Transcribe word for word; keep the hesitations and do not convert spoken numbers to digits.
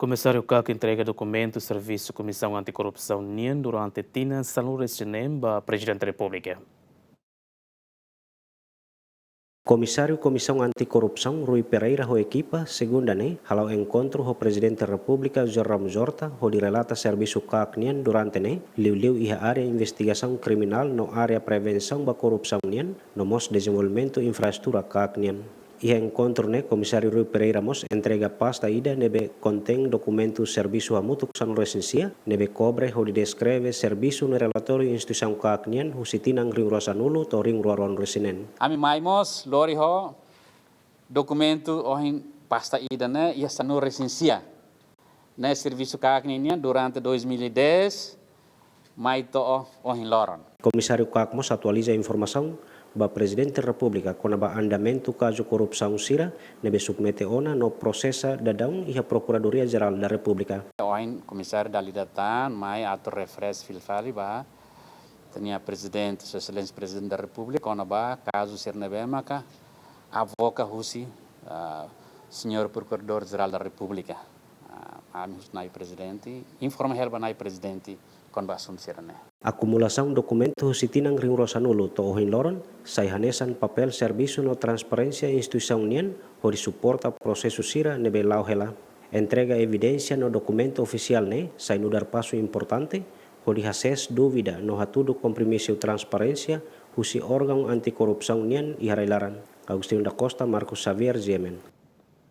Komisáriu KAK entrega dokumentu servisu Komisaun Antikorrupsaun nian durante tinan sanulu-resin-neen ba Prezidente Repúblika. Komisáriu Komisaun Antikorrupsaun Rui Pereira ho ekipa, segunda ne'e, hala'o enkontru ho Prezidente Repúblika José Ramos Horta, hodi relata servisu KAK nian durante ne'e, liuliu iha área investigasaun kriminál no área prevensaun ba korrupsaun nian, no mós dezenvolvimentu infraestrutura KAK nian. Iha enkontru ne'e, Komisáriu Rui Pereira mós entrega pasta ida ne'ebé kontein dokumentu servisu hamutuk sanulu-resin-sia, ne'ebé kobre hodi deskreve servisu no relatóriu instituisaun KAK nian husi tinan rihun rua sanulu to'o rihun rua ruanulu-resin-neen. Ami mai mós lori ho dokumentu ohin pasta ida ne'e iha sanulu-resin-sia. Ne'e servisu KAK nian durante dois mil e dez, mai to'o ohin loron. Komisáriu KAK mós atualiza informasaun ba Prezidente Repúblika kona-ba andamentu kazu korrupsaun sira ne'ebé submete ona no prosesa daudaun iha Prokuradoria Jerál da Repúblika. Ohin Komisáriu dala ida tan mai atu refresh fila fali ba ita-nia Prezidente, Sua Exelénsia Prezidente da Repúblika, kona-ba kazu sira ne'ebé maka avoka husi, ah, Señór Prokuradór Jerál da Repúblika. Ah, ami husu Na'i Prezidente, informa hela ba Na'i Prezidente kona-ba asuntu sira-ne'e. Akumulasaun dokumentu husi tinan rihun rua sanulu to'o ohin loron sai hanesan papél servisu no transparénsia instituisaun nian hodi suporta prosesu sira ne'ebé la'o hela. Entrega evidénsia no dokumentu ofisiál ne'e sai nu'udar pasu importante hodi hasees dúvida no hatudu kompromisu transparénsia husi órgaun antikorrupsaun nian iha rai-laran. Agostinho da Costa, Marcos Xavier, G M N.